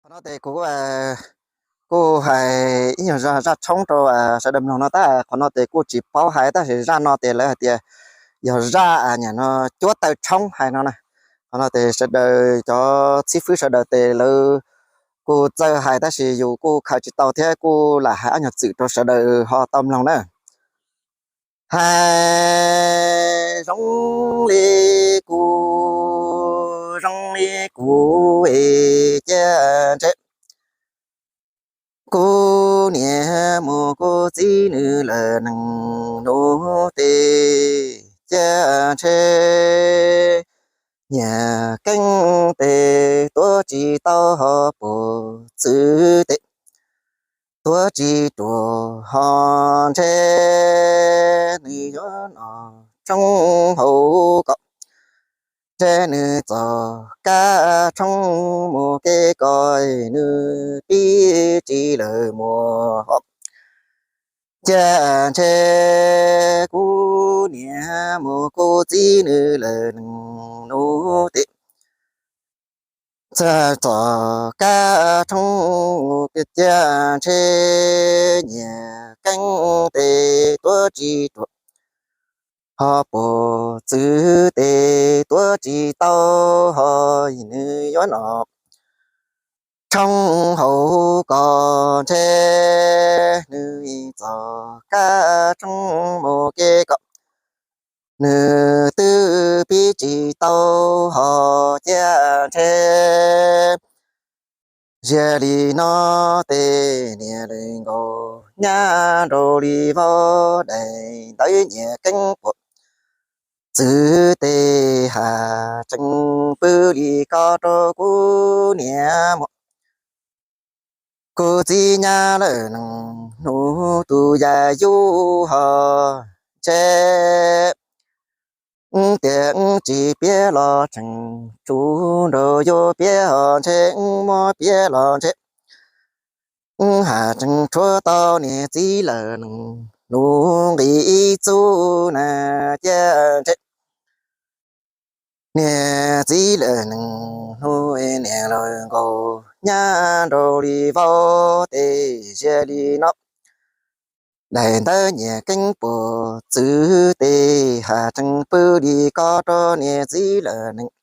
Qhov no ces kuv kuj hais ib nyuag zaj tshoob rau sawv daws mloog no tab, qhov no ces kuj tsis paub hais tab sis zaj no ces lawv hais tias yog zaj nim no cuab taw tshoob hais no na. Qhov no ces sawv daws cov xib fwb sawv daws ces lawv kuj txawj hais tab sis yus kuj khaws tsis tau thiab kuj lam hais ob nyuag txwm rau sawv daws ho tau mloog na. Hais zoo li kuv, zoo li kuv es cia ntshe kuv niam mus kuv txiv nws lawm nees hnub tes cia ntshe nyias keeb tes tuav tsis tau ho puas txwv tes tuav tsis ruam ho ntshe nws yuav noj tshoob hauv ko, ntshe nws txom kab tshoob mus kev ko, nws pib tsis lawm mus ho cia ntshe kuv niam mus kuv txiv nws lawm nees hnub tes txog txom kab tshoob cia ntshe nyias keeb tes tuav tsis ruam ho puas txwv tes tuav tsis tau ho nws yuav noj tshoob hauv ko, ntshe nws txom kab tshoob mus kev ko, nws twb pib tsis tau ho cia ntshe. Yog li no tes niam lawv nkaus nyab nraug li vauv daim ntawv nyias keeb puas txwv tes has tsees pw li ko rau kuv niam mus kuv txiv nyab lawm nees hnub tus yam yub ho ntshe wb tias wb tsis piav los tseem tsum nraug yuav piav ho ntshe wb muab piav los ntshe wb has tsees tshuav tau niam txiv lawm nees hnub nqis ib txug na cia ntshe niam txiv lawm nees hnub niam lawv nkaus nyab nraug li vauv tes yog li no daim ntawv nyias keeb puas txwv tes has tsees pw li ko rau niam txiv lawm nees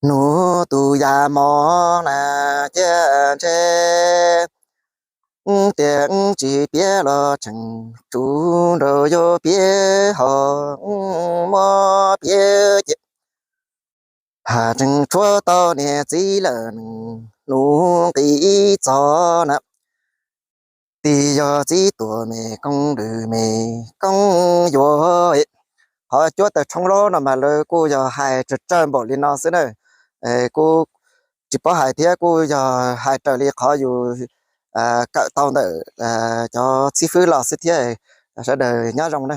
hnub tus yam mos na cia ntshe wb tias wb tsis piav los tseem tsum nraug yuav piav ho wb muab piav ces has tsees tshuav tau niam txiv lawm nees hnub nqis ib txog na. Tis yog txiv tuam me koob lwm me koob yuav. Qhov cuab taw tshoob laub no mas lawv kuj yog hais tsawg tsawg npaum li no xwb na. Kuj tsis paub hais thiab kuj yog hais raws li qhov yus kawm tau ntawm cov txib fwb los xwb thiab. Sawv daws nyob zoo na.